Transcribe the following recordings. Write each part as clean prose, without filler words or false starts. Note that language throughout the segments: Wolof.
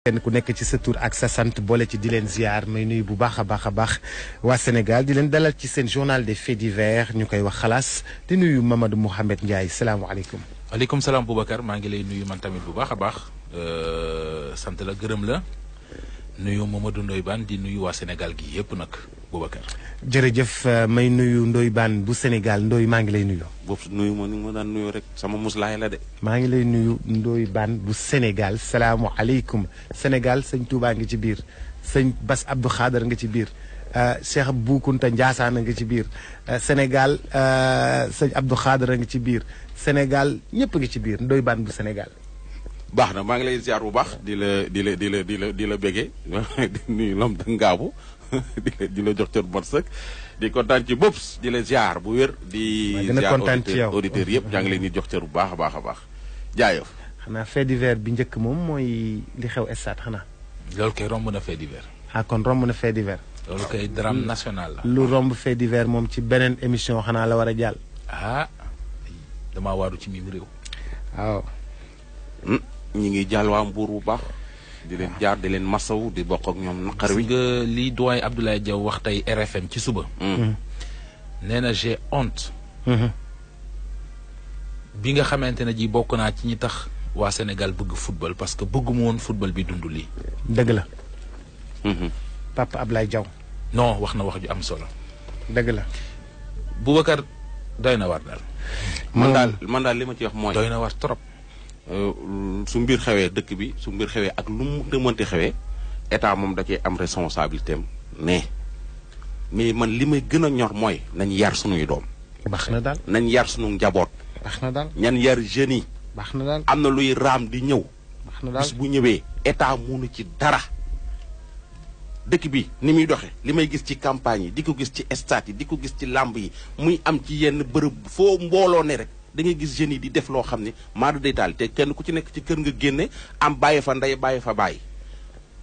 kenn ku nekk ci sa tur ak sa sant boole ci di leen ziar may nuyu bu baax a baax waa Sénégal di leen dalal ci seen journal des faits divers ñu koy wax xalaas di nuyu Mamadou Mouhamed Ndiaye salaamaaleykum. waaleykum salaam Boubacar maa ngi lay nuyu man tamit bu baax a baax sant la gërëm la nuyu Mamadou Ndoye Bane di nuyu waa Sénégal gi yëpp nag Boubacar. jërëjëf may nuyu Ndoye Bane bu Sénégal Ndoye maa ngi lay nuyu. boobu nuyu ma ni ma daan nuyoo rek sama muslaay la de. maa ngi lay nuyu Ndoye Bane bu Sénégal salaamualeykum Sénégal sëñ Touba ngi ci biir sëñ Bass Abdou Khader nga ci biir Cheikh Bou Kounta Ndiassane nga ci biir Sénégal sëñ Abdou Khader nga ci biir Sénégal ñëpp ngi ci biir Ndoye Bane bu Sénégal. baax na maa ngi lay ziar bu baax di la béggee di nuyu lom da ngaabu di la jox cër bu mat sëkk di kontaan ci bopp di la ziar bu wér. di ziar auditeurs yëpp ñaa ngi leen di jox cër bu baax a baax a baax jaayëf. xanaa fait divers bi njëkk moom mooy li xew stade xanaa. loolu kay romb na fait divers. kon romb na fait divers. loolu kay drame national la. lu romb fait divers moom ci beneen émission xanaa la war a jàll. damaa waaru ci mim réew. waaw. ñi ngi jàll waa Mbuur bu baax. di leen jaar di leen masawu di bokk ak ñoom naqar wi. nga li doyen Abdoulaye Diaw wax tey RFM ci suba. nee na j'ai honte. bi nga xamante ne ji bokk naa ci ñi tax waa Sénégal bëgg football parce que bëgguma woon football bi dund lii. dëgg la. Papa Abdoulaye Diaw. non wax na wax ju am solo. dëgg la. Boubacar doy na war daal. man daal li ma ci wax mooy. doy na war trop. su mbir xewee dëkk bi su mbir xewee ak lu mu mënti xewee état moom da cee am responsabilité am mais man li may gën a ñor mooy nañ yar sunuy doom. baax na daal nañ yar sunu njaboot. baax na daal ñan yar jeunes yi. baax na daal am na luy raam di ñëw. baax na daal bis bu ñëwee état munu ci dara. dëkk bi ni muy doxe li may gis ci campagne yi di ko gis ci stade yi di ko gis ci làmb yi muy am ci yenn bërëb foo mbooloo ne rek. da ngay gis jeunes yi di def loo xam ne maadu day taal te kenn ku ci nekk ci kër nga génne am bàyyi fa ndey bàyyi fa bàyyi.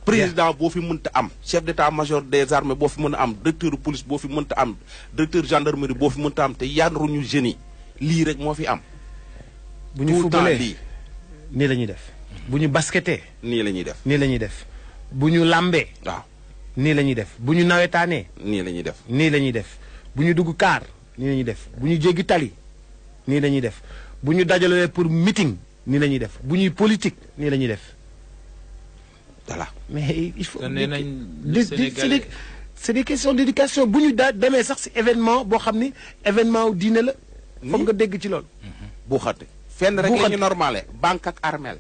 président boo fi mënta am chef d'état-major des armées boo fi mën a am directeur police boo fi mënta am directeur gendarmerie boo fi mënta am te yaruñu jeunes yi lii rek moo fi am. bu ñu fubalee lii nii la ñuy def. bu ñu basketee. nii la ñuy def nii la ñuy def. bu ñu làmbee. waaw nii la ñuy def bu ñu nawetaanee. nii la ñuy def nii la ñuy def bu ñu dugg kaar nii la ñuy def bu ñu jéggi tali. nii la ñuy def bu ñu dajalee pour meeting nii la ñuy def bu ñuy politique nii la ñuy def voilà. mais il faut Sénégalais c'est des questions d'éducation bu ñu demee sax ci événement boo xam ni événement wu diine la. foog nga dégg ci loolu. bu xate fenn rek la ñu normale banque ak armel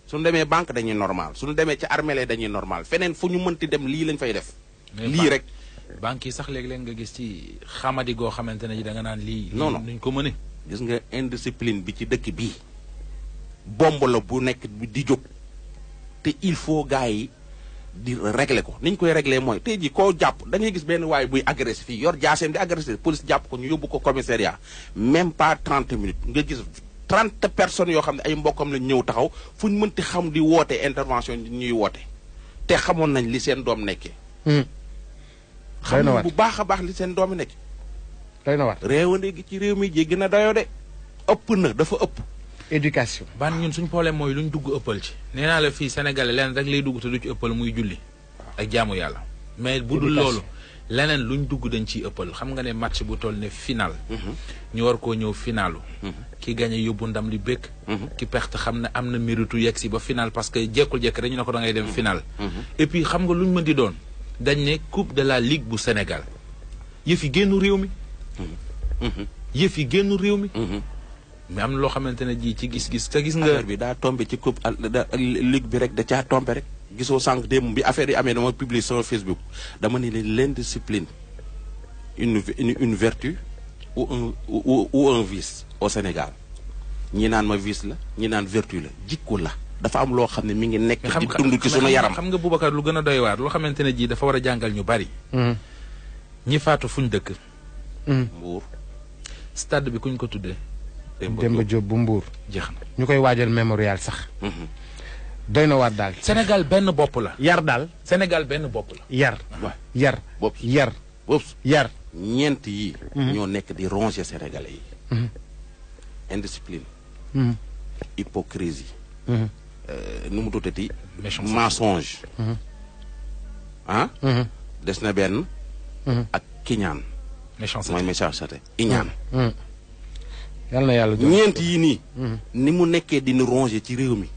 suñu demee banque dañuy normal suñu demee ci armel dañuy normal feneen fu ñu mënti dem lii lañ fay def. lii rek. banque yi sax léeg-léeg nga gis ci xamadi goo xamante ne da nga naan lii. non non nuñ ko mëne gis nga indiscipline bi ci dëkk bii bomb la bu nekk di jóg te il faut gars yi di régler ko ni ñu koy régler mooy tey jii koo jàpp da ngay gis benn waay buy agressé fii yor jaaseem di agressé police jàpp ko ñu yóbbu ko commissariat même pas 30 minutes nga gis 30 personnes yoo xam ne ay mbokkam lañ ñëw taxaw fu ñu mënti xam di woote intervention ñuy woote te xamoon nañ li seen doom nekkee. xam nga bu baax a baax li seen doomi nekk. doy na war réewande gi ci réew mi jéggi na dayoo de ëpp na dafa ëpp. éducation. ban ñun suñu problème mooy luñ dugg ëppal ci. nee naa la fii Sénégalais leneen rek lay dugg te du ci ëppal muy julli. ak jaamu yàlla. mais bu dul loolu leneen luñ dugg dañ ciy ëppal xam nga ne match bu toll ne final. ñu war koo ñëw finalu. ki gagné yóbbu ndam li bëgg. ki perte xam ne am na méritu yegg si ba final parce que jekkul-jekk dañu ne ko da ngay dem final. et puis xam nga luñ mën di doon. dañ ne coupe de la ligue bu Sénégal yëf yi génnu réew mi. yëf yi génnu réew mi. mais am na loo xamante ne ji ci gis-gis te gis nga. affaire bi daa tombé ci coupe ligue bi rek da caa tombé rek. gisoo sànq démb bi affaire yi amee dama publier sama Facebook dama ne l'indiscipline une vertu ou un vice au Sénégal ñi naan ma vice la ñi naan vertu la jikko la. dafa am loo xam ne mi ngi nekk di dund ci sunu yaram. xam nga Boubacar lu gën a doy waar loo xamante ne ji dafa war a jàngal ñu bari. ñi faatu fuñ dëkk. Mbuur. stade bi kuñ ko tuddee. Demba Diop bu Mbuur. jeex na ñu koy waajal mémorial sax. doy na waar daal. Sénégal benn bopp la. yar daal. Sénégal benn bopp la. yar. yar bopp yar. yar. ñeent yi. ñoo nekk di ronger Sénégalais yi. indiscipline. hypocrisie. nu mu tuddati. Méchanceté. mensonge. ah. des na benn. ak kiñaan. méchanceté mooy méchanceté iñaan. yal na yàlla jox ñeent yi nii. ni mu nekkee dina ronger ci réew mi.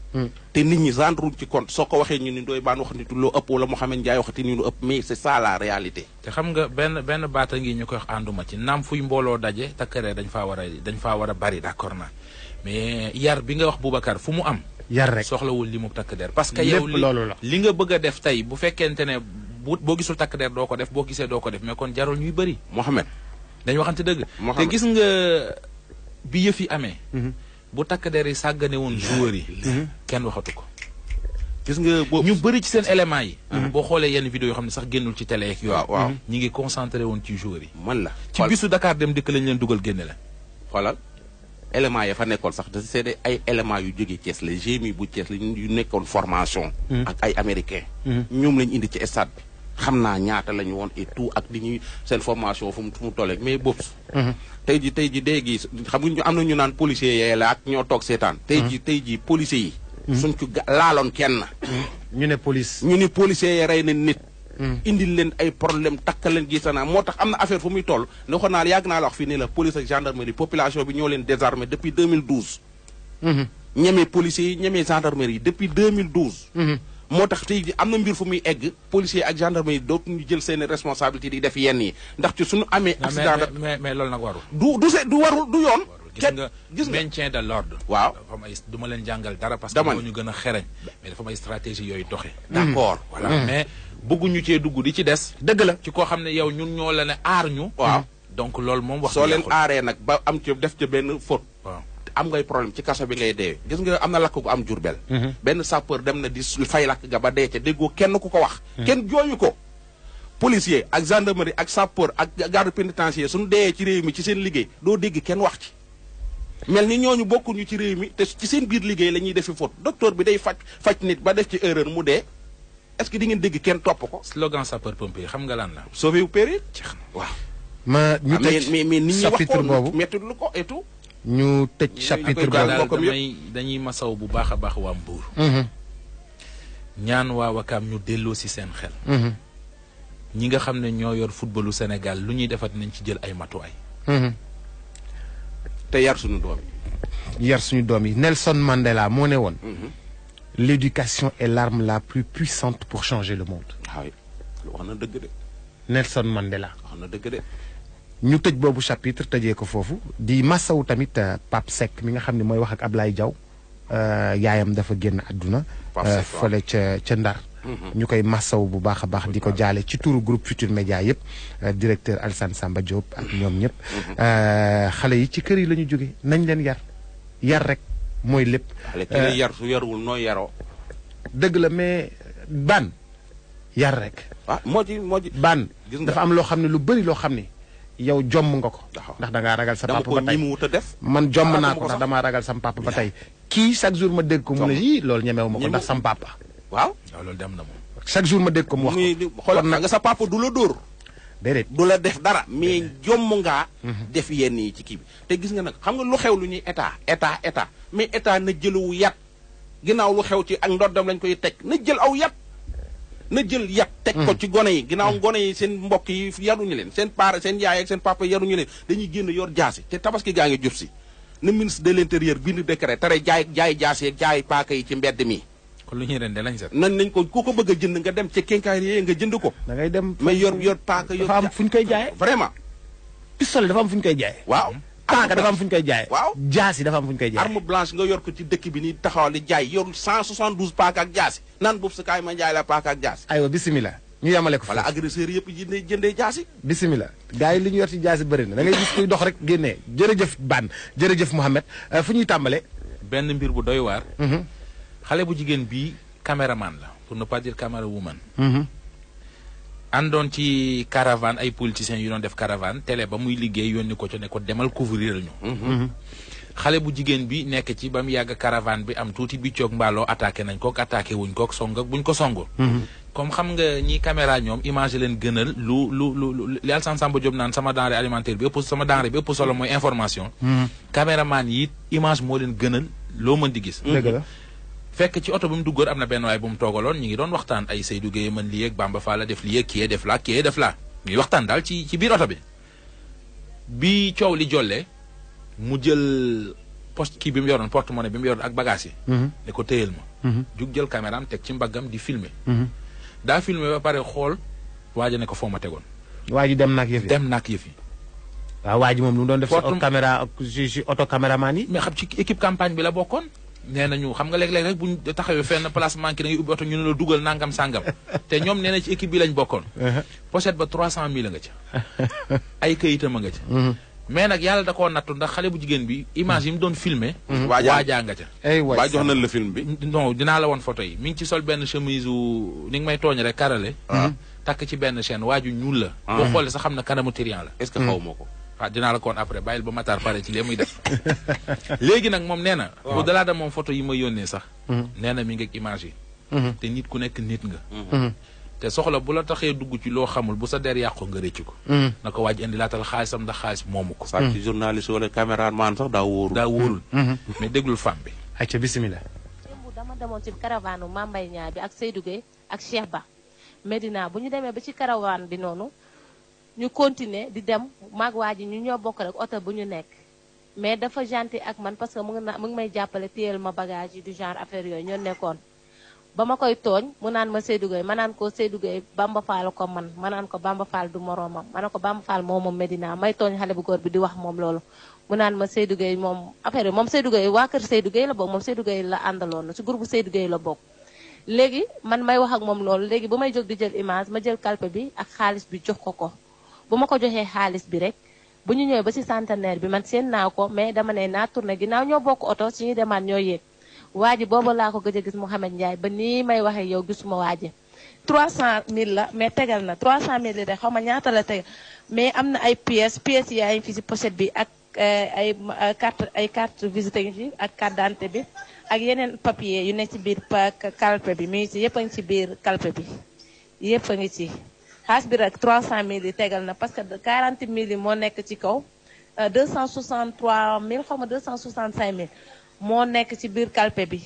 te nit ñi rendre ci compte soo ko waxee ñu ni Ndoye Bane wax ni loo ëpp wala Mouhamed Ndiaye waxati ni lu ëpp mais c'est ça la réalité. te xam nga benn baata ngi ñu koy wax ànduma ci naam fuy mbooloo daje takkaree dañ faa war a bari d'accord na mais yar bi nga wax Boubacar fu mu am. yar rek soxlawul li mu takk der parce que lépp yow loolu la. li nga bëgg a def tey bu fekkente ne boo gisul takk der doo ko def boo gisee doo ko def mais kon jarul ñuy bëri. Mouhamed. dañu waxante dëgg. Mouhamed te gis nga bi yëf yi amee. bu takk der yi sàggane woon joueurs yi. kenn waxatu ko. gis nga boobu ñu bëri ci seen éléments yi. boo xoolee yenn vidéo yoo xam ne sax génnul ci télé yeeg yooyu. waaw ñi ngi concentré woon ci joueurs yi. man la. ci bisu Dakar dem dikk lañ leen dugal génne la. xoolal éléments ya fa nekkoon sax c'est des ay éléments yu jógee Thiès la GMI bu Thiès la yu nekkoon formation. ak ay américains. ñoom lañ indi ci stade bi. xam naa ñaata lañu woon et tout ak di ñuy seen formation fu mu tollee mais boobu. tey ji dee gi xam nga am na ñu naan policiers yee la ak ñoo toog seetaan. tey ji policiers yi. suñ ko laaloon kenn. ñu ne police. ñu ni policiers yi rey na nit. indil leen ay problème takkal leen gis naa moo tax am na affaire fu muy toll ne waxoon naa yàgg naa la wax fii ne la police ak gendarmerie population bi ñoo leen désarmé depuis 2012. ñemee policiers yi ñemee gendarmerie yi depuis 2012. moo tax tey jii am na mbir fu muy egg policiers ak gendarmerie yi dootuñu jël seen responsabilité di def yenn yi ndax ci suñu amee. accident mais loolu nag warul. du warul du yoon. gis nga maintien de l'ordre. waaw dafa am ay du ma leen jàngal dara. parce que moo ñu gën a xereñ. mais dafa am ay stratégie yooyu doxee. d'accord voilà mais bëgguñu cee dugg di ci des. dëgg la ci koo xam ne yow ñun ñoo la ne aar ñu. waaw donc loolu moom wax. soo leen aaree nag ba am ci def ci benn faute. waaw am ngay problème ci kaso bi ngay deewee gis nga am na lakk gu am Jurbel. benn sapeur dem na di fay lakk ga ba dee ca déggoo kenn ku ko wax. kenn jooyu ko. policier ak gendarmerie ak sapeur ak garde pénitentiaire suñu deeyee ci réew mi ci seen liggéey doo dégg kenn wax ci. mel ni ñooñu bokkuñu ci réew mi te ci seen biir liggéey la ñuy defi faute docteur bi day faj nit ba def ci erreur mu dee est-ce que di ngeen dégg kenn topp ko. slogan sapeur pompier xam nga lan la. sauver ou périr. waaw. ma ñu tëj mais nit ñi wax chapitre ko boobu métti lu ko et tout. ñu tëj chapitre daal boobu. dañuy masaw bu baax a baax waa Mbour. ñaan waa Wakaam ñu delloo si seen xel. ñi nga xam ne ñoo yor footballu Sénégal lu ñuy defat nañ ci jël ay matuwaay. te yar suñu doom yi. yar suñu doom yi Nelson Mandela moo ne woon. l'éducation est l'arme la plus puissante pour changer le monde. waaw wax na dëgg de. Nelson Mandela. wax na dëgg de. ñu tëj boobu chapitre tëjee ko foofu di massawu tamit Pape Seck mi nga xam ne mooy wax ak Ablaye Diaw yaayam dafa génn àdduna. fële ca Ndar. ñu koy massawu bu baax a baax di ko jaale ci turu groupe Futur Média yëpp directeur Alassane Samba Diop ak ñoom ñëpp. xale yi ci kër yi la ñu jóge nañ leen yar rek mooy lépp. xale ki lay yar su yarul nooy yaroo. dëgg la mais ban yar rek. moo ci ban gis nga dafa am loo xam ne lu bëri loo xam ne yow jomm nga ko. ndax da ngaa ragal sa papa ba tey dama ko wut a def. man jomm naa ko ndax damaa ragal sam papa ba tey. kii chaque jour ma dégg ko mu ne yii loolu ñemewu ma ko ndax sam papa. waaw loolu dem na moom. chaque jour ma dégg ko mu wax ko. xoolal nga sa papa du la dóor. déedéet du la def dara mais jomm ngaa. def yenn yi ci kii bi te gis nga nag xam nga lu xew lu ñuy état mais état na jëlawu yat ginnaaw lu xew ci ak ndoddam lañ koy teg na jël aw yat. na jël yat teg ko ci gone yi ginnaaw gone yi seen mbokk yi yaruñu leen seen seen yaay ak seen papa yaruñu leen dañuy génn yor jaasi te tabaski gaa ngi jub si na ministre de l'intérieur bind décret tere jaay jaasi ak jaay paaka yi ci mbedd mi. kon lu ñuy rende lañ set. nañ ko ku ko bëgg a jënd nga dem ca quincaillerie nga jënd ko. da ngay dem mais yor paaka yor. dafa am fu ñu koy jaayee. vraiment. pistolet dafa am fu ñu koy jaayee. waaw. paaka dafa am fu ñu koy jaayee. waaw jaasi dafa am fu ñu koy jaayee. arme blanche nga yor ko ci dëkk bi ni taxawal di jaay yor 172 paaka ak jaasi naan boobu sa kaay ma jaay la paaka ak jaasi. aywa bisimilah. ñu yemale ko wala agresseur yëpp jëndee jaasi. bisimilah gars yi li ñu yor ci jaasi bëri na da ngay gis kuy dox rek génnee jërëjëf Ban jërëjëf Mouhamed fu ñuy tàmbalee. benn mbir bu doy waar. xale bu jigéen bii caméraman la pour ne pas dire caméra woman. àndoon ci caravane ay politiciens yu doon def caravane télé ba muy liggéey yónni ko ca ne ko demal couvrir ñu. xale bu jigéen bi nekk ci ba mu yàgg caravane bi am tuuti bi coog mbaaloo attaqué nañ kook attaqué wuñ kook song ak buñ ko songul. comme xam nga ñi caméra ñoom image leen gënal li Alassane Samba Diop naan sama denrée alimentaire bi ëpp sama denrée bi ëpp solo mooy information. caméraman yi image moo leen gënal loo mën di gis. dëgg la fekk ci oto bi mu duggoon am na benn waay bu mu toogaloon ñu ngi doon waxtaan ay Seydou Gueye man lii ak Bamba Fall def lii ak kii def laa kii def laa ñuy waxtaan daal ci biir oto bi coow li jollee mu jël poste kii bi mu yoroon porte-monnaie bi mu yoroon ak bagage yi. ne ko téyel ma. jug jël caméraam teg ci mbaggam di filmer. daa filmer ba pare xool waaja ne ko foo ma tegoon. waa ji dem naak yëf yi dem naak yëf yi. waaw waa ji moom lu mu doon def si caméra ak si auto caméraman yi. mais xam ci équipe campagne bi la bokkoon. nee nañu xam nga léeg-léeg rek buñ taxawee fenn place manqué da ngay ubbi oto ñu ne la dugal nangam sangam te ñoom nee na ci équipe bi lañ bokkoon. pochette ba 300 000 nga ca. ay këyitam a nga ca. mais nag yàlla da koo nattu ndax xale bu jigéen bi image yi mu doon filmer waajaa nga ca. waa jox nañ la film bi. non dinaa la woon photo yi mi ngi ci sol benn chemise ni nga may tooñ rek karale. takk ci benn chaîne waaju ñuul la. boo xoolee sax xam na kanamu trian la. est-ce que xaw ma ko. waaw dinaa la ko woon après bàyyil ba Matar pare ci lee muy def. léegi nag moom nee na. au delà de moom photo yi ma yónnee sax. nee na mi ngi ak image yi. te nit ku nekk nit nga. te soxla bu la taxee dugg ci loo xamul bu sa der yàqu nga rëcc ko. na ko waaj indi laatal xaalisam ndax xaalis moomu ko. sax ci journaliste wala caméraman sax daa wóorul. mais déglul femme bi. ayca bisimilah. démb dama demoon ci caravane Mame Mbaye Niang bi ak Seydou Gueye ak Cheikh Ba Medina bu ñu demee ba ci caravane bi noonu ñu continuer di dem maag waa ji ñu ñoo bokk rek oto bu ñu nekk mais dafa gentil ak man parce que mu ngi may jàppale téyel ma bagage yi du genre affaire yooyu ñoo nekkoon. ba ma koy tooñ mu naan ma Seydou Gueye ma naan ko Seydou Gueye Bamba Fall ko man ma naan ko Bamba Fall du moroomam ma ne ko Bamba Fall moom Medina may tooñ xale bu góor bi di wax moom loolu mu naan ma Seydou Gueye moom affaire yi moom Seydou Gueye waa kër Seydou Gueye la bokk moom Seydou Gueye la àndaloon na ci groupe Seydou Gueye la bokk léegi man may wax ak moom loolu léegi ba may jóg di jël image ma jël calpe bi ak xaalis bi jox ko bu ma ko joxee xaalis bi rek bu ñu ñëwee ba ci centenaire bi man seen naa ko mais dama ne naa tourné ginnaaw ñoo bokk oto ci ñuy demaat ñoo yéeg waa ji boobu laa ko gëj a gis Mouhamed Ndiaye ba nii may waxee yow gisuma waa ji 300000 la mais tegal na 300000 li de xaw ma ñaata la tegal mais am na ay pièces yaa ngi fi ci pochette bi ak ay carte visite ngi fi ak carte d'identité bi ak yeneen papier yu nekk ci biir calpe bi mi ngi ci yëpp a ngi ci biir calpe bi yëpp a ngi ci xaalis bi rek 300000 yi tegal na parce que 40000 yi moo nekk ci kaw 263000 xaw ma 265000 moo nekk ci biir calpe bi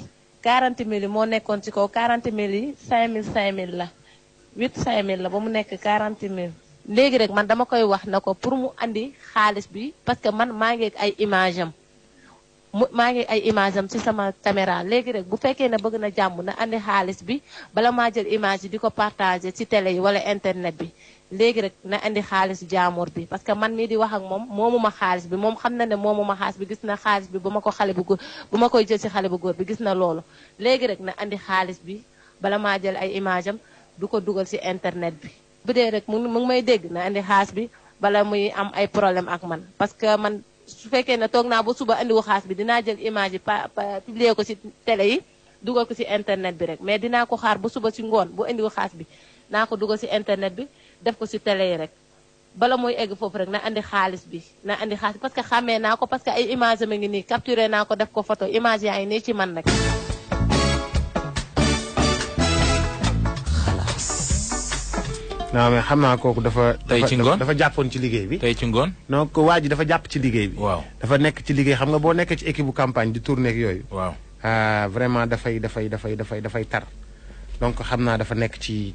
40000 yi moo nekkoon ci kaw 40000 yi 5000 la 5000 la ba mu nekk 40000. léegi rek man dama koy wax na ko pour mu andi xaalis bi parce que man maa ngi ay image am maa ngi ay image am ci sama caméra léegi rek bu fekkee ne bëgg na jàmm na andi xaalis bi bala maa jël image yi di ko partager ci télé yi wala internet bi léegi rek na andi xaalis jaamur bi parce que man mii di wax ak moom moomuma xaalis bi moom xam na ne moomuma xaalis bi gis na xaalis bi bu ma ko xale bu góor bu ma koy jël ci xale bu góor bi gis na loolu léegi rek na andi xaalis bi bala maa jël ay image am du ko dugal ci internet bi bu dee rek mu ngi may dégg na andi xaalis bi bala muy am ay problème ak man parce que man su fekkee ne toog naa ba suba andiwu xaalis bi dinaa jël image yi publier ko ci télé yi dugal ko ci internet bi rek mais dinaa ko xaar ba suba ci ngoon bu andiwu xaalis bi naa ko dugal ci internet bi def ko ci télé yi rek bala muy egg foofu rek na andi xaalis bi na andi xaalis parce que xàmmee naa ko parce que ay image am ngi nii capturé naa ko def ko photo image yaa ngi nii ci man nag. non mais xam naa kooku dafa. tey ci ngoon dafa jàppoon ci liggéey bi. tey ci ngoon. donc waa ji dafa jàpp ci liggéey bi. waaw dafa nekk ci liggéey xam nga boo nekkee ci équipe bu campagne di tourner ak yooyu. waaw vraiment dafay tar. donc xam naa dafa nekk ci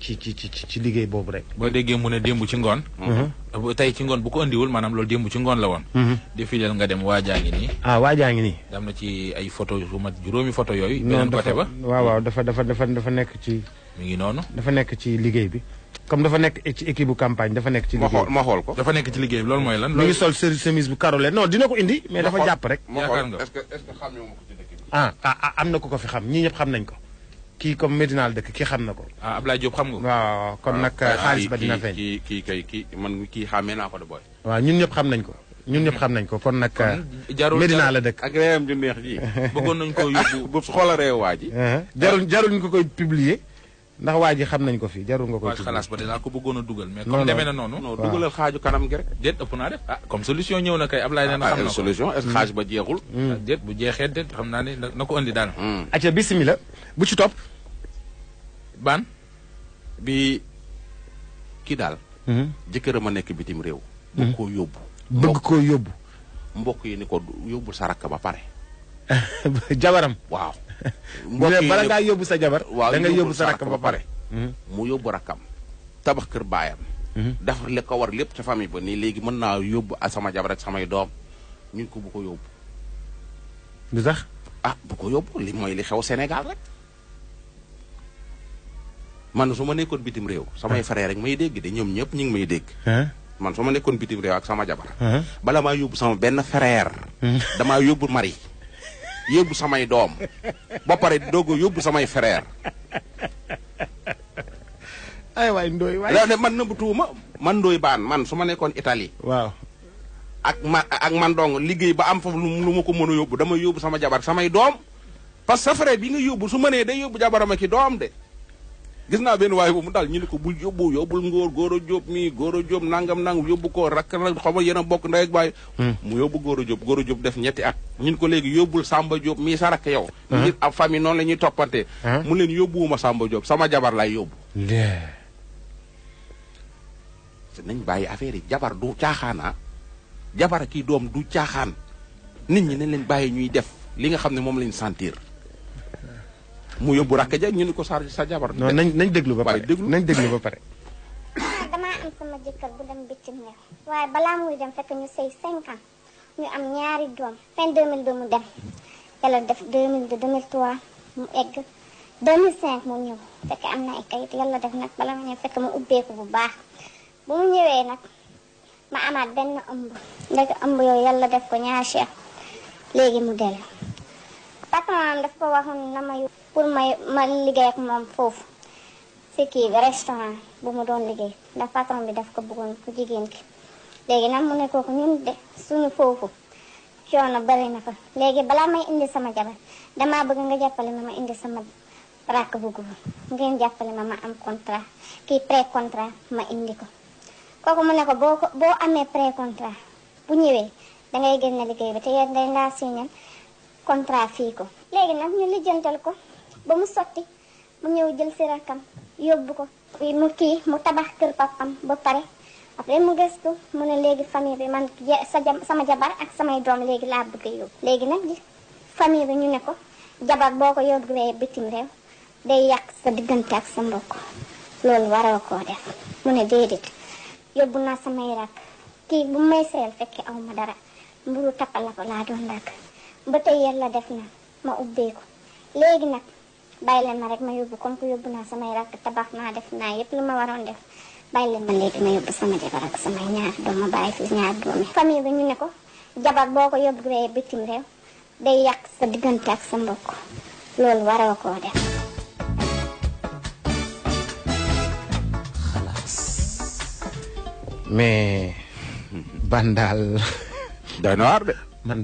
liggéey boobu rek. boo déggee mu ne démb ci ngoon. tey ci ngoon bu ko andiwul maanaam loolu démb ci ngoon la woon. défileel nga dem waajaa ngi nii. waajaa ngi nii. dem na ci ay photo yu mat juróomi photo yooyu. beneen côté ba waaw dafa nekk ci. mi ngi noonu. dafa nekk ci liggéey bi. comme dafa nekk ci équipe bu campagne dafa nekk ci liggéey bi ma xool ko. dafa nekk ci liggéey bi loolu mooy lan. mi ngi sol chemise bu carolé non dina ko indi. mais dafa jàpp rek. yaakaar nga est-ce que xam nga ko ci dëkk bi. am na ku ko fi xam ñii ñëpp xam nañ ko. kii comme Medina la dëkk kii xam na ko. Ablaye Diop xam nga ko. waaw kon nag xaalis ba dina feeñ. kii man kii xàmmee naa ko de booy. waaw ñun ñëpp xam nañ ko. kon nag. Medina la dëkk. ak réewam ju neex ji. bëggoon nañ ko yóbbu. bu xoola réew waa ji. jarul ñu ko koy publier. ndax waa ji xam nañ ko fi jarul nga koy publier. xalaas ba dinaa ko bëggoon a dugal. mais comme demee na noonu. non dugalal xaaju kanam gi rek. déet ëpp naa def comme solution ñëw na kay Ablaye nee na xam na ko solution est-ce que xaaj ba jeexul. déet bu jeexee déet xam naa ne na ko andi daal. acca bismillah bu ci topp. ban bi kii daal. jëkkëram a nekk bitim réew. bëgg koo yóbbu. mbokk yi ni ko yóbbul sa rakk ba pare. jabaram. waaw mbokk yi bala ngaa yóbbu sa jabar. waaw da nga yóbbu sa rakk ba pare. mu yóbbu rakkam tabax kër baayam. defar li ko war lépp ca famille ba nii léegi mën naa yóbbu sama jabar ak samay doom ñun ko bu ko yóbbu. du sax. ah bu ko yóbbu li mooy li xew Sénégal rek. man su ma nekkoon bitim réew. samay frère rek may dégg de ñoom ñëpp ñu ngi may dégg. man su ma nekkoon bitim réew ak sama jabar. bala maa yóbbu sama benn frère. damaa yóbbu mari yóbbu samay doom ba pare doog a yóbbu samay frère. ay waay Ndoye waay. loolu de man nëbbatuwuma man Ndoye Bane man su ma nekkoon Italie. waaw. ak man dong liggéey ba am fa lu ma ko mën a yóbbu damay yóbbu sama jabar samay doom parce que sa frère bi nga yóbbu su mënee day yóbbu jabaram ak i doom de. gis naa benn waaye bu mu daal ñu ne ko bul yóbbul ngóor góor a jóob mii góor a jóob nangam yóbbu ko rakk na xaw ma yéen a bokk ndey ak baay. mu yóbbu góor a jóob def ñetti at. ñu ko léegi yóbbul Samba Jóob mii sa rakk yow. ngir ab famille noonu la ñuy toppante. mu leen yóbbuwuma Samba Jóob sama jabar lay yóbbu. nañ bàyyi affaire yi jabar du caaxaana jabar kii doom du caaxaan nit ñi nañ leen bàyyi ñuy def li nga xam ne moom lañ sentir. mu yóbbu rakk ja ñu ni ko sa jabar. non nañ déglu ba pare nañ déglu ba pare. damaa am sama jëkkër bu dem bitim réew waaye balaa muy dem fekk ñu sëy 5 ans ñu am ñaari doom fin 2002 mu dem yàlla def 2002 2003 mu egg 2005 mu ñëw fekk am na ay kayit yàlla def nag bala ma ñëw fekk mu ubbeeku bu baax bu mu ñëwee nag ma amaat benn ëmb ndek ëmb yooyu yàlla def ko ñaar cheikh léegi mu dellu patron daf ko waxoon na ma pour ma liggéey ak moom foofu si kii bi restaurant bu mu doon liggéey ndax patron bi daf ko bëggoon ku jigéen ki léegi nag mu ne kooku ñun de suñu foofu coono bari na fa léegi balaa may indi sama jabar damaa bëgg nga jàppale ma indi sama rakk bu góor ngeen jàppale ma am contrat kii pré contrat ma indi ko kooku mu ne ko boo amee pré contrat bu ñëwee dangay génn liggéey bi te yéen day ngaa signal contrat fii ko léegi nag ñu lijjantal ko ba mu sotti mu ñëw jël si rakkam yóbbu ko mu tabax kër papam ba pare après mu gëstu mu ne léegi famille bi man sama jabar ak samay doom léegi laa bëgg a yóbbu léegi nag famille bi ñu ne ko jabar boo ko yóbbuwee bitim réew day yàq sa diggante ak sa mbokk loolu waroo koo def mu ne déedéet yóbbu naa samay rakk kii bu may seel fekke aw ma dara mburu tappal la ko laa doon dàkk ba tey yàlla def na ma ubbeeku léegi nag bàyyi leen ma rek ma yóbbu comme que yóbbu naa samay rakk tabax naa def naa yépp lu ma waroon def bàyyi leen ma léegi ma yóbbu sama jabar ak samay ñaar doom ma bàyyi fi ñaar doomi famille bi ñu ne ko jabar boo ko yóbbuwee bitim réew day yàq sa diggante ak sa mbokk loolu waroo koo def. mais ban daal. doy na waar de. man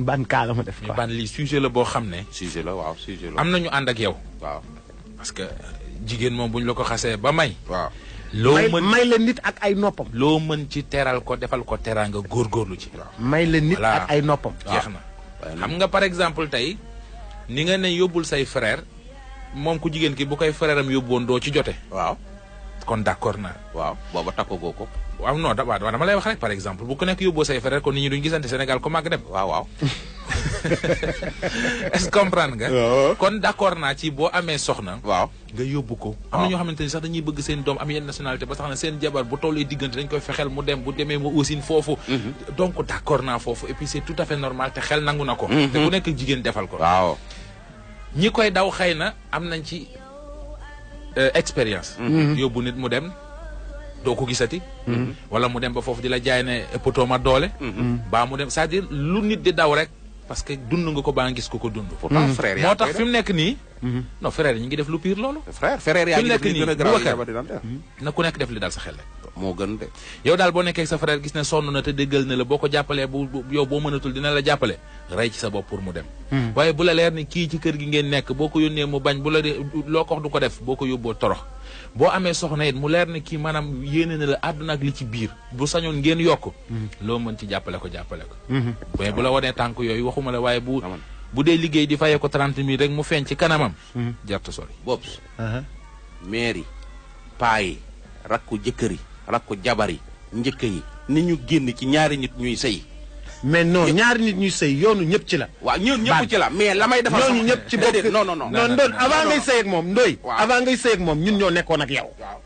ban kaa la ma def. ban lii sujet la boo xam ne. sujet la waaw sujet la. am na ñu ànd ak yow. waaw parce que jigéen moom bu ñu la ko xasee ba may. waaw. loo mën may la nit ak ay noppam. loo mën ci teral ko defal ko teraanga góorgóorlu ci. may la nit ak ay noppam. jeex na xam nga par exemple tey ni nga ne yóbbul say frère moom ku jigéen ki bu koy frère am yóbbuwoon doo ci jote. waaw. kon d'accord naa. waaw booba takkagoo ko. waaw non dama lay wax rek par exemple bu ko nekk yóbboo say frère kon nit ñi duñ gisante Sénégal ko màgg dem. waaw waaw. est-ce que comprendre nga. kon d'accord naa ci boo amee soxna. waaw nga yóbbu ko. am na ñoo xamante ni sax dañuy bëgg seen doom am yenn nationalité ba tax na seen jabar bu tollee diggante dañ koy fexeel mu dem bu demee mu aussi foofu. donc d'accord naa foofu et puis c'est tout à fait normal te xel nangu na ko. te ku nekk jigéen defal ko. waaw. ñi koy daw xëy na am nañ ci expérience. yóbbu nit mu dem. doo ko gisati. wala mu dem ba foofu di la jaay ne ëppatoo ma doole. baa mu dem c'est-à-dire lu nit di daw rek parce que dund nga ko baa gis ko ko dund. pourtant frère yaa moo tax fi mu nekk nii. non frère yi ñu ngi def lu pire loolu. frère yaa ngi def li gën a garaaw na ku nekk def li dal sa xel rek. moo gën de. yow daal boo nekkee sa frère gis ne sonn na te déggal na la boo ko jàppalee bu yow boo mënatul dina la jàppale rey ci sa bopp pour mu dem. waaye bu la leer ni kii ci kër gi ngeen nekk boo ko yónnee mu bañ bu la loo ko wax du ko def boo ko yóbboo torox boo amee soxna it mu leer ne kii maanaam yéene na la àdduna ak li ci biir bu sañoon ngeen yokk loo mën ci jàppale ko mais bu la wanee tànk yooyu waxuma la waaye bu dee liggéey di fayee ko 30 000 rek mu feeñ ci kanamam jarta sori bopp maire yi paa yi rakku jëkkër yi rakku jabar yi njëkk yi ni ñu génn ci ñaari nit ñuy sëy mais non ñaari nit ñuy sëy yoonu ñëpp ci la. waaw ñun ñëpp ci la mais la may defal ñooñu ñëpp ci bokk. non Ndoy avant ngay sëy ak moom Ndoy. waaw avant ngay sëy ak moom ñun ñoo nekkoon ak yow. waaw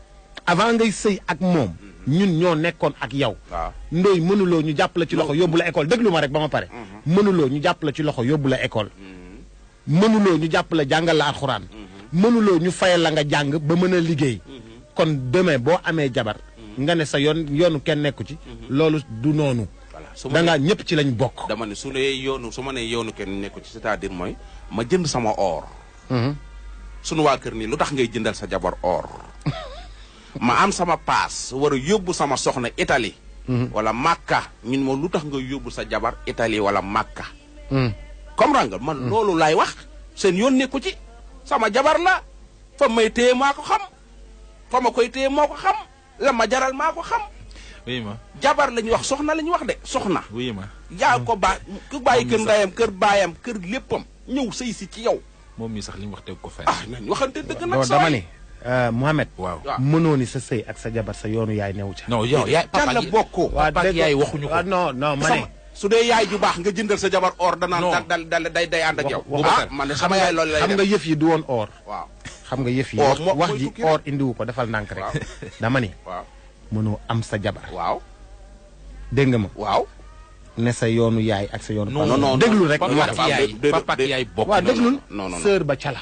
avant ngay sëy ak moom. ñun ñoo nekkoon ak yow. waaw Ndoy mënuloo ñu jàpp la ci loxo yóbbu la école déglu ma rek ba ma pare. mënuloo ñu jàpp la ci loxo yóbbu la école. mënuloo ñu jàpp la jàngal la alxuraan. mënuloo ñu fayal la nga jàng ba mën a liggéey. kon demain boo amee jabar. nga ne sa yoonu kenn nekku ci. loolu du noonu. da ngaa ñëpp ci lañ bokk. dama ne su ma nee yoonu kenn nekku ci c'est-à-dire mooy ma jënd sama or. sunu waa kër nii lu tax ngay jëndal sa jabar or. ma am sama paas war a yóbbu sama soxna Italie. wala Makka ñun moom lu tax nga yóbbu sa jabar Italie wala Makka. comprendre nga man loolu laay wax seen yoon nekku ci sama jabar la fa may téye maa ko xam fa ma koy téye moo ko xam la ma jaral maa ko xam. oui ma jabar la ñuy wax soxna la ñuy wax de soxna. oui ma yaa ko ku bàyyi kër ndayam kër baayam kër léppam ñëw sëy si ci yow. moom mi sax li mu wax teg ko fenn. nañ waxante dëgg nag. dama ne Mohamed. waaw mënoo ni sa sëy ak sa jabar sa yoonu yaay newu ca. non yow yaay papa la bokkoo. papa ak yaay waxuñu ko. non ma ne. su dee yaay ju baax nga jëndal sa jabar or danaan day ànd ak yow. man de sama yaay loolu lay def xam nga yëf yi du woon or. waaw xam nga yëf yi. wax ji or indiwu ko defal nànk rek. dama ni. waaw mënoo am sa jabar. waaw. dégg nga ma. waaw. ne sa yoonu yaay ak sa yoonu. non déglu rek. papa ak yaay bokk. waaw déglul. non sœur ba cala.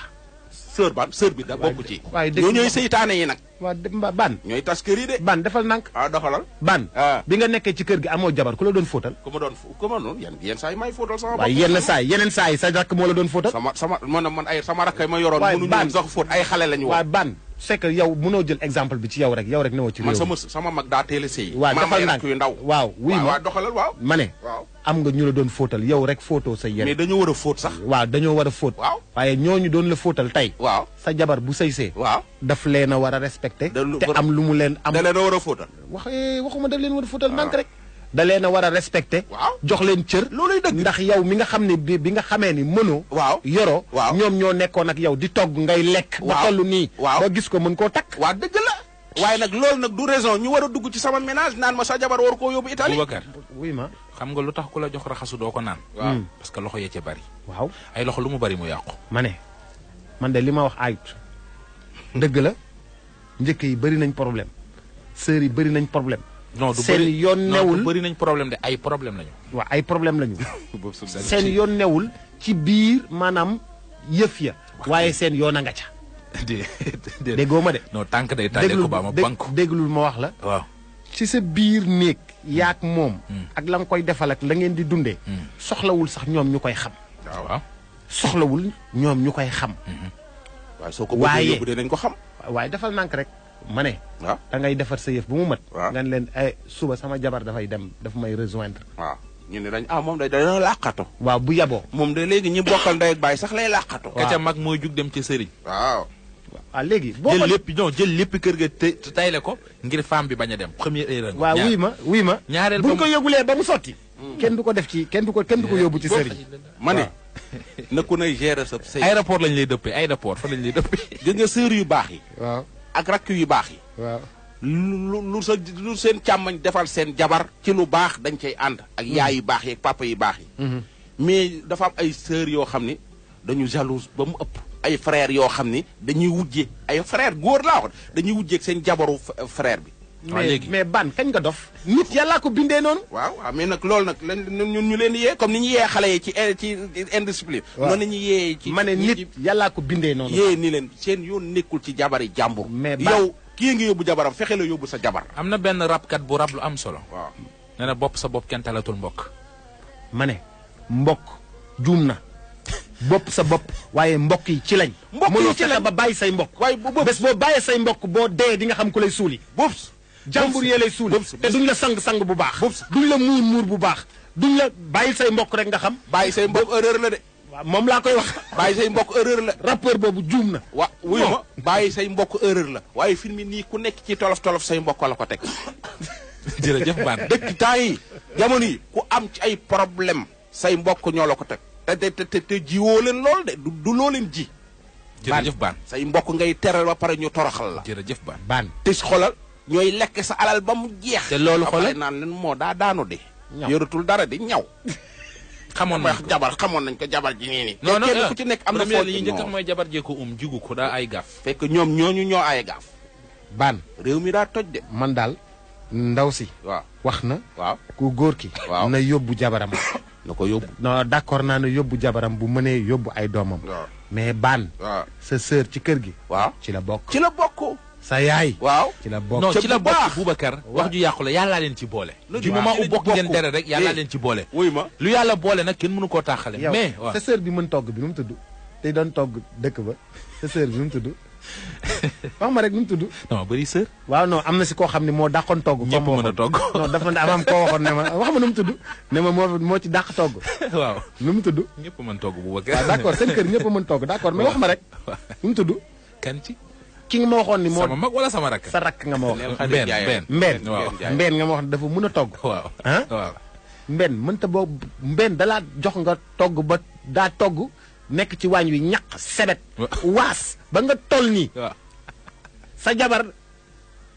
sœur bi da bokk ci. waaye dégg ñoo ñooy seytaane yi nag. waa ban. ñooy tas kër yi de. ban defal nànk. doxalal. ban. bi nga nekkee ci kër gi amoo jabar ku la doon fóotal. ku ma doon yenn saa yi may fóotal sama bopp. waaye yeneen saa yi sa rakk moo la doon fóotal. sama rakk ma yoroon. waaye mënuñu sax fóot ay xale lañu woon. waaye ban c'est que yow mënoo jël exemple bi ci yow rek newoo ci réew mi. man sama mag daa teel a sëy. waaw defal nànk yu ndaw. waaw wuy ma waaw doxalal waaw. ma ne. waaw am nga ñu la doon fóotal yow rek fóotoo sa yére. mais dañoo war a fóot sax. waaw dañoo war a fóot. waaw waaye ñooñu doon la fóotal tey. waaw sa jabar bu sëysee. waaw daf leen a war a respecté. te am lu mu leen am. da leen a war a fóotal. waxuma daf leen war a fóotal nànk rek. da leen a war a respecté. waaw jox leen cër. looluy dëgg ndax yow mi nga xam ne bi nga xamee ni mënoo. waaw yoroo. waaw ñoom ñoo nekkoon ak yow di togg ngay lekk. ba toll nii. waaw ba gis ko mën koo takk. waaw dëgg la. waaye nag loolu nag du raison ñu war a dugg ci sama ménage naan ma sa jabar war koo yóbbu Italie. Boubacar oui ma xam nga lu tax ku la jox raxasu doo ko naan. waaw parce que loxo yee ca bari. waaw ay loxo lu mu bari mu yàqu. ma ne man de li ma wax ayut dëgg la njëkk yi bëri nañ problème sœurs yi bëri nañ problème. non du seen yoon newul bëri nañ problème de ay problème lañu. waaw ay problème lañu. seen yoon newul ci biir maanaam yëf ya. waaye seen yoon a nga ca. déggoo ma de. non tànk day tàjjee ko ba ma banku. déglul ma wax la. waaw ci sa biir néeg yaak moom. ak la nga koy defal ak la ngeen di dundee. soxlawul sax ñoom ñu koy xam. waaw soxlawul ñoom ñu koy xam. waaye soo ko bëggee yóbbu dinañ ko xam. waaye defal nànk rek ma ne. waaw da ngay defar sa yëf bu mu mat. waaw nga ne leen suba sama jabar dafay dem daf may rejoindre. waaw ñu ne dañ moom day dana làqato. waaw bu yaboo. moom de léegi ñi bokkal ndey ak baay sax lay làqato. ka ca mag mooy jug dem ca sëriñ. waaw. waaw léegi boo jël lépp non jël lépp kër ga te tayle ko ngir femme bi bañ a dem première erreur. waaw wuy ma ñaareel bu ñu ko yóbbulee ba mu sotti. kenn du ko def ci kenn du ko yóbbu ci sëriñ. ma ne na ku nay gérer sa sëy. aéroport lañ lay dëppee aéroport fa lañ lay dëppee. gis nga sœur yu baax yi. waaw ak rakk yu baax yi. waaw lu seen càmmañ defal seen jabar ci lu baax dañ cay ànd. ak yaay yu baax yi ak papa yu baax yi. mais dafa am ay sœur yoo xam ni dañu jalouse ba mu ëpp. ay frère yoo xam ni dañuy wujje ay frère góor laa wax dañuy wujjeeg seen jabaru frère bi. mais ban kañ nga dof. nit yàllaa ko bindee noonu. waaw mais nag loolu nag ñun ñu leen di yee comme ni ñu yee xale yi ci indiscipline. waaw noonu la ñuy yee ci. ma ne nit yàllaa ko bindee noonu. yee ni leen seen yoon nekkul ci jabari jàmbur. mais yow kii ngi yóbbu jabaram fexe la yóbbu sa jabar. am na benn rabkat bu rab lu am solo. waaw nee na bopp sa bopp kenn talatul mbokk. ma ne mbokk juum na. bopp sa bopp waaye mbokk yi ci lañ. mbokk yi ci lañ mënoo fexe ba bàyyi say mbokk. waaye boobu bés boo bàyyee say mbokk boo dee di nga xam ku lay suuli. boobu jàmbur yee lay suuli. te duñ la sang bu baax. duñ la muur bu baax. duñ la bàyyi say mbokk rek nga xam. bàyyi say mbokk erreur la de. waaw moom laa koy wax. bàyyi say mbokk erreur la. rappeur boobu juum na. wuyu ma bàyyi say mbokk erreur la. waaye fi mu nii ku nekk ci tolof tolof say mbokk la ko teg. jërëjëf Ban. dëkk temps yi jamono yi ku am ci ay problème say mbokk ñoo la ko teg. te jiwoo leen lool de du loo leen ji. jërëjëf Ban. say mbokk ngay teral ba pare ñu toroxal la. jërëjëf Ban. Ban te xolal ñooy lekk sa alal ba mu jeex. te loolu xoolal naan leen moo daa daanu de. yoratul dara di ñaw. xamoon nañ ko jabar xamoon nañ ko jabar ji nii nii. non kenn ku ci nekk am na première li ñu njëkk mooy jabar jee ko jigu ko daa ay gaaf. fekk ñoom ñooñu ñoo ay gaaf. baan réew mi daa toj de. man daal ndaw si. waaw wax na. waaw ku góor ki. waaw na yóbbu jabaram. na ko yóbbu. non d'accord naa ne yóbbu jabaram bu mënee yóbbu ay doomam. waaw mais baan. waaw sa sœur ci kër gi. waaw ci la bokk. ci la bokk. sa yaay. waaw ci la bokk. non ca ci la bu baax. bokk Boubacar wax ju yàqu la yàllaa leen ci boole. du waaw. moment ci où la bokk bokk. ngeen dere rek yàllaa leen ci boole. wuy ma. lu yàlla boole nag kenn mënu koo taaxale. yow mais waaw sa sœur bi mën togg bi nu mu tudd. te doon togg dëkk ba sa sœur bi nu mu tudd. wax ma rek nu mu tudd. non bëri sër. waaw non am na si koo xam ne moo dàqoon togg. ñëpp mën a togg. non dafa am koo waxoon ne ma wax ma nu mu tudd. ne ma moo ci dàq togg. waaw nu mu tudd. ñëpp mën togg Boubacar. waaw d'accord seen kër ñëpp mën togg d'accord mais wax ma rek. nu mu tudd. kan ci. ki nga ma waxoon ni moo sama mag wala sama rakk. sa rakk nga ma wax. benn mbeen waaw mbeen nga ma wax dafa mën a togg. waaw ah waaw. mbeen mënta boobu mbeen dalaa jox nga togg ba daa togg nekk ci waañ wi ñaq sebet waas ba nga toll nii waaw. sa jabar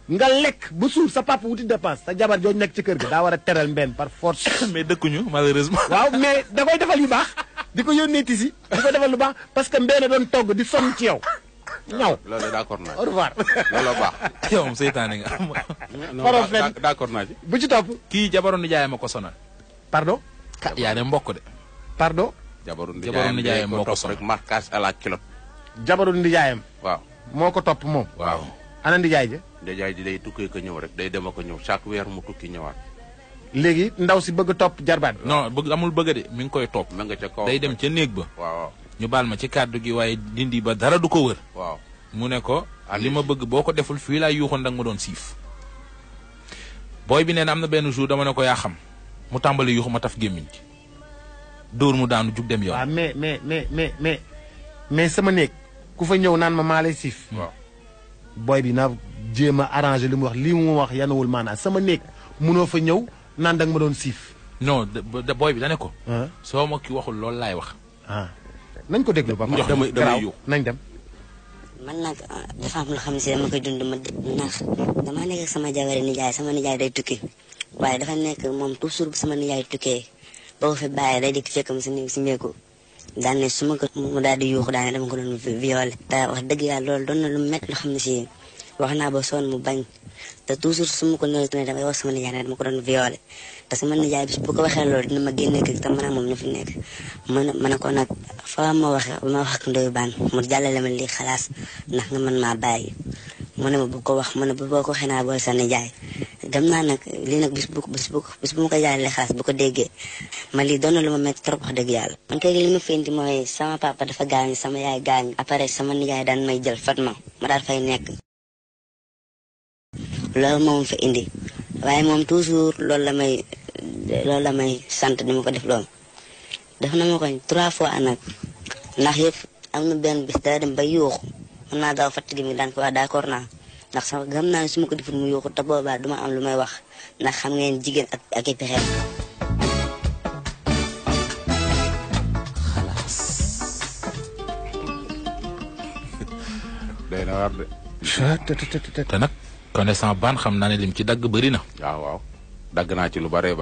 nga lekk ba suur sa papa wuti dépense sa jabar jooju nekk ci kër ga daa war a teral mbeen par force. mais dëkkuñu malheureusement. waaw mais da koy defal yu baax di ko yónnee tisi di ko defal lu baax parce que mbeen a doon togg di sonn ci yow ñaw. loolu d'accord naa au revoir. loolu baax. yow moom seytaane nga. Farof fen. d'accord naa ci. bu ci topp. kii jabaru nijaay ma ko sonal. pardon. yaa ne mbokk de. pardon. jabaru nijaayam moo ko topp rek marquage à la culotte. jabaru ndijaayam. waaw. moo ko topp moom. waaw. ana ndijaay ja. ndijaay ji day tukkee ko ñëw rek day dem ak ko ñëw chaque weer mu tukki ñëwaat. léegi ndaw si bëgg topp jarbaat bi. non bëgg amul bëgg de mi ngi koy topp. ma nga ca kaw day dem ca néeg ba. waaw ñu baal ma ci kàddu gi waaye dindi ba dara du ko wër. waaw. mu ne ko li ma bëgg boo ko deful fii laay yuuxoon danga ma doon siif. booy bi nee na am na benn jour dama ne ko yaa xam mu tàmbali yuuxu ma taf gémmiñ ci dóor mu daanu jug dem yoon. waaw mais sama néeg ku fa ñëw naan ma maa lay siif. waaw. booy bi na jéem a arrangé li mu wax lii mu wax yanuwul maanaam sama néeg munoo fa ñëw naan danga ma doon siif. non booy bi da ne ko. ah soo ma ki waxul loolu laay wax. ah nañ ko déglu ba. jox damay yuux nañ dem. man nag dafa am loo xam ne si dama koy dund ma ndax damaa nekk ak sama jabari nijaay sama nijaay day tukki waaye dafa nekk moom toujours bu sama nijaay tukkee boo ko fi bàyyee day dikk fekk si néegu daan ne su ma ko mu daal di yuuxu daan ne dama ko doon violé te wax dëgg yàlla loolu doon na lu métti loo xam ne si wax naa ba sonn mu bañ te toujours su ma ko nëwee ne damay wax sama nijaay ne dama ko doon violé te sama nijaay bis bu ko waxee loolu dina ma génne kër te man ak moom ñu fi nekk ma ne ko nag fa ma wax ak Ndoye Bane mu jàllale ma lii xalaas ndax nga mën maa bàyyi mu ne ma bu ko wax mu ne bu boo ko waxee naa booy sa nijaay dem naa nag lii nag bis bu ma ko jàllale xalaas bu ko déggee ma lii doon na lu ma métti trop wax dëgg yàlla man kay li ma fi indi mooy sama papa dafa gaañu sama yaay gaañu après sama nijaay daan may jël Fatma ma daal fay nekk loolu moom fa indi waaye moom toujours loolu la may sant di ma ko def loolu def na ma ko 3 fois nag ndax yëpp am na benn bis daa dem ba yuuxu mën naa daw fatt gi mi daan ko wax d'accord naa ndax sama gëm naa ne su ma ko deful mu yuuxu te boobaa duma am lu may wax ndax xam ngeen jigéen ak i pexeem xalaas. day na war de. te nag connaissant Bane xam naa ne lim ci dagg bëri na. waaw dagg naa ci lu bare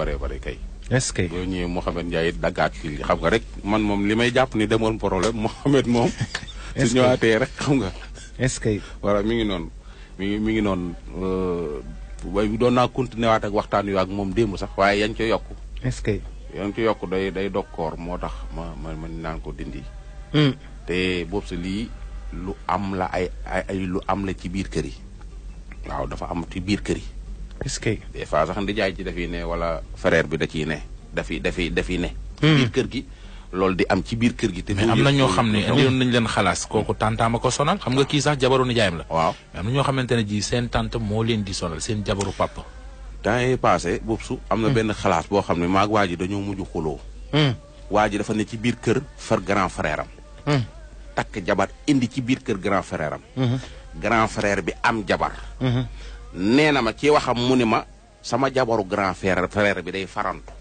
kay. est-ce que. boo ñëwee Mouhamed Ndiaye daggaat ci li xam nga rek man moom li may jàpp ni demoon problème Mouhamed moom. su ñëwaatee rek xam nga. est-ce que. voilà mi ngi noonu mi ngi noonu waaye doon naa continuer waat ak waxtaan yu ak moom démb sax waaye yañ ca yokk. est-ce que. yañ ca yokk day dokkoor moo tax ma naan ko dindi. te boobu sa lii lu am la ay lu am la ci biir kër yi. waaw dafa am ci biir kër yi. est-ce que. des fois sax ndi jaay ci dafiy ne wala frère bi da ciy ne dafiy ne. biir kër gi loolu di am ci biir kër gi. te mais am na ñoo xam ne indiwoon nañu leen xalaas kooku tantaama ko sonal xam nga kii sax jabaru nijaayam la. waaw mais am na ñoo xamante ne ji seen tante moo leen di sonal seen jabaru papa. temps yii passé boobu su am na benn xalaas boo xam ne maag waa ji dañoo mujj xuloo. waa ji dafa ne ci biir kër far grand frère am. takk jabar indi ci biir kër grand frère am. grand frère bi am jabar. nee na ma ci waxam mu ni ma sama jabaru grand frère bi day farantu.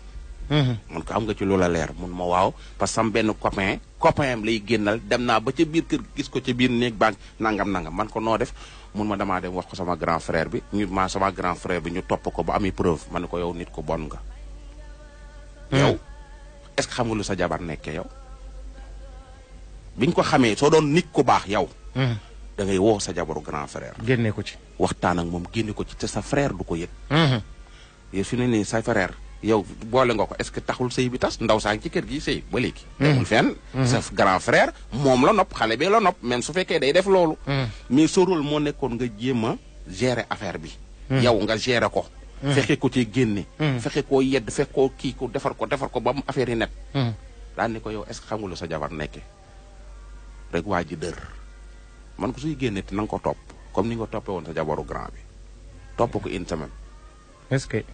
mun ko am nga ci loola leer mun ma waaw parce que sama benn copain am lay génnal dem naa ba ca biir kër gis ko ca biir néeg baa nangam man ko noo def mun ma damaa dem wax ko sama grand frère bi sama grand frère bi ñu topp ko ba ami preuve ma ne ko yow nit ko bon nga. yow est-ce que xam nga lu sa jabar nekkee yow biñ ko xamee soo doon nit ku baax yow da ngay woo sa jabaru grand frère génne ko ci waxtaan ak moom génne ko ci te sa frère du ko yëg yow su ne nii sa frère yow boole nga ko est-ce que taxul sëy bi tas ndaw saa ngi ci kër gi sëy ba léegi demul fenn sa grand frère moom la nopp xale bi la nopp même su fekkee day def loolu mais sa rôle moo nekkoon nga jéem a gérer affaire bi yow nga gérer ko fexe ko ci génne fexe koo yedd fexe koo kii ko defar ko ba mu affaire yi net daan ne ko yow est-ce que xam nga lu sa jabar nekke rek waa ji dër man ko suy génne te na nga ko topp comme ni nga toppee woon sa jabaru grand bi topp ko une semaine est-ce que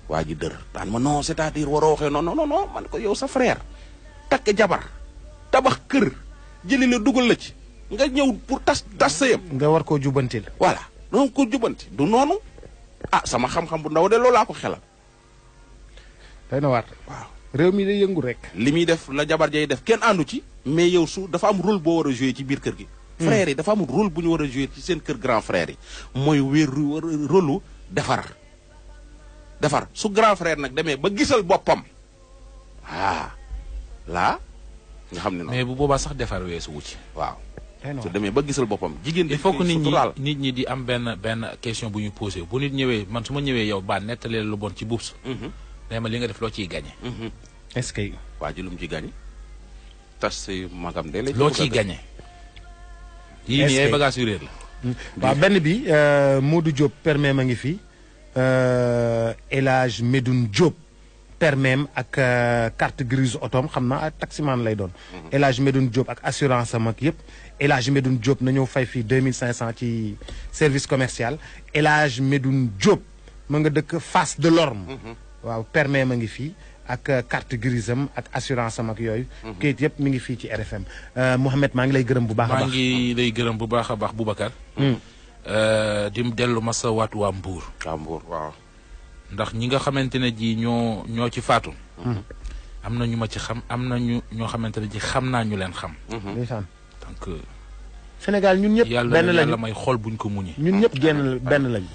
waa ji dër daan ma non c'est-à-dire waroo waxee non man ko yow sa frère takk jabar tabax kër jëli la dugal la ci nga ñëw pour tas sëyam nga war koo jubantil voilà donc ko jubanti du noonu sama xam-xam bu ndaw de loolu laa ko xelal day na waar waaw réew mi day yëngu rek li muy def la jabar jay def kenn àndu ci mais yow su dafa am rôle boo war a jouer ci biir kër gi frères yi dafa am rôle bu ñu war a jouer ci seen kër grand frère yi mooy rôle defar su grand frère nag demee ba gisal boppam laa nga xam ne noonu mais bu boobaa sax defar weesu wu ci waaw su demee ba gisal boppam jigéen il faut que nit ñi di am benn question bu ñu posé bu nit ñëwee man su ma ñëwee yow ba nettalee lu bon ci buubs nee ma li nga def loo ciy gagné est-ce que waa ji lu mu ciy gagné tas si magam de loo ciy gagné yii nii ay bagages yu réer la waaw benn bi Modou Diop permet ma ngi fi El Hadj Medoune Diop permet ak carte grise otoom xam naa taximan lay doon El Hadj Medoune Diop ak assurance am ak yëpp El Hadj Medoune Diop na ñëw fay fii 2500 ci service commercial El Hadj Medoune Diop ma nga dëkk Face de l'Orme waaw permet ma ngi fii ak carte grise am ak assurance am ak yooyu kayit yëpp mi ngi fii ci RFM Mouhamed maa ngi lay gërëm bu baax a baax maa ngi lay gërëm bu baax a baax Boubacar di dellu masa waat waa Mbour waaw ndax ñi nga xamante ne ji ñoo ci faatu am na ñu ma ci xam am na ñoo xamante ne ji xam naa ñu leen xam ndeysaan donc Sénégal ñun ñëpp benn lañu yàlla may xol buñ ko muñee ñun ñëpp benn lañu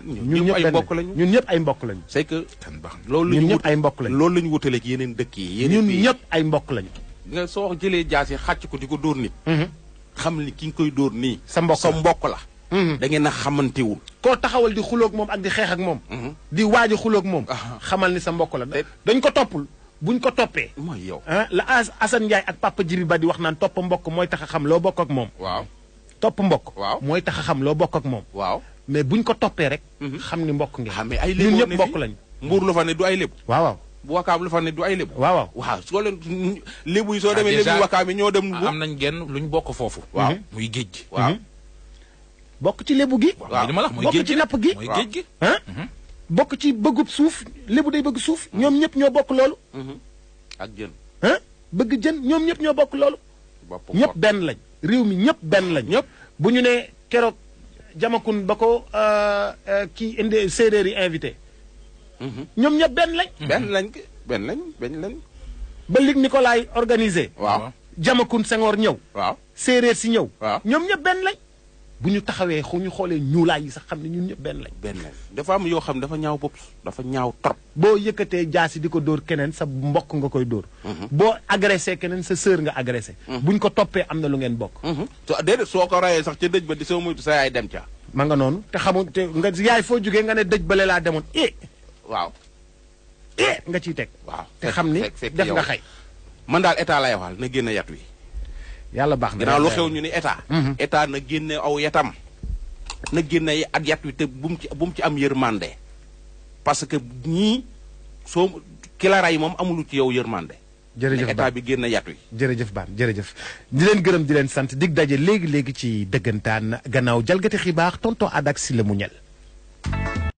ñun ñëpp ay mbokk lañu ñun ñëpp ay mbokk lañu c'est que kan baax loolu ñun ñëpp ay mbokk lañu loolu la ñu wutale ak yeneen dëkk yi ñun ñëpp ay mbokk lañu nga soo jëlee jaasi xàcc ko di ko dóor nit xam ni ki nga koy dóor nii sa mbokk la da ngeen a xamantewul koo taxawal di xuloog moom ak di xeex ak moom di waaj a xuloog moom xamal ni sa mbokk la dañ ko toppul buñ ko toppee mooy yow la Assane Ndiaye ak Papa Djibi Ba di wax naan topp mbokk mooy tax a xam loo bokk ak moom waaw topp mbokk waaw mooy tax a xam loo bokk ak moom waaw mais buñ ko toppee rek xam ni mbokk ngeen xam ay ñun ñëpp mbokk lañu Mbuur lu fa ne du ay lébu waaw bu wakaam lu fa ne du ay lébu waaw soo leen lébu yi soo demee lébu wakaam yi ñoo dem am nañ genn luñ bokk foofu waaw muy géej gi waaw bokk ci lébu gi bokk ci napp gi mooy géej gi bokk ci bëggub suuf lébu day bëgg suuf ñoom ñëpp ñoo bokk loolu ak jën bëgg jën ñoom ñëpp ñoo bokk loolu ñëpp benn lañ réew mi ñëpp benn lañ ñëpp bu ñu ne keroog jamakun ba ko kii indi séeréer yi invité ñoom ñëpp benn lañ ba Ligue Nicolas organisé waaw jamakun Senghor ñëw waaw séeréer si ñëw waaw ñoom ñëpp benn lañ bu ñu taxawee ñu xoolee ñuulaay yi sax xam ne ñun ñëpp benn lañ dafa am yoo xam dafa ñaaw bopp dafa ñaaw trop boo yëkkatee jaasi di ko dóor keneen sa mbokk nga koy dóor boo agressé keneen sa sœur nga agressé buñ ko toppee am na lu ngeen bokk déedéet soo ko rayee sax ca dëj ba di soo moytu sa yaay dem ca ma nga noonu te xamul te nga yaay foo jógee nga ne dëj bale laa demoon waaw nga ciy teg waaw te xam ni def nga xëy man daal état lay waxal na génn yat wi yàlla baax na ginnaaw lu xew ñu ni état na génne aw yatam na génne ak yat wi te bu mu ci am yërmande parce que ñii soo ki la ray moom amulu ci yow yërmande jërëjëf état bi génne yat wi jërëjëf baan jërëjëf di leen gërëm di leen sant dig daje léegi ci dëggantaan gannaaw jalgati xibaar tonton Adak si la mu ñel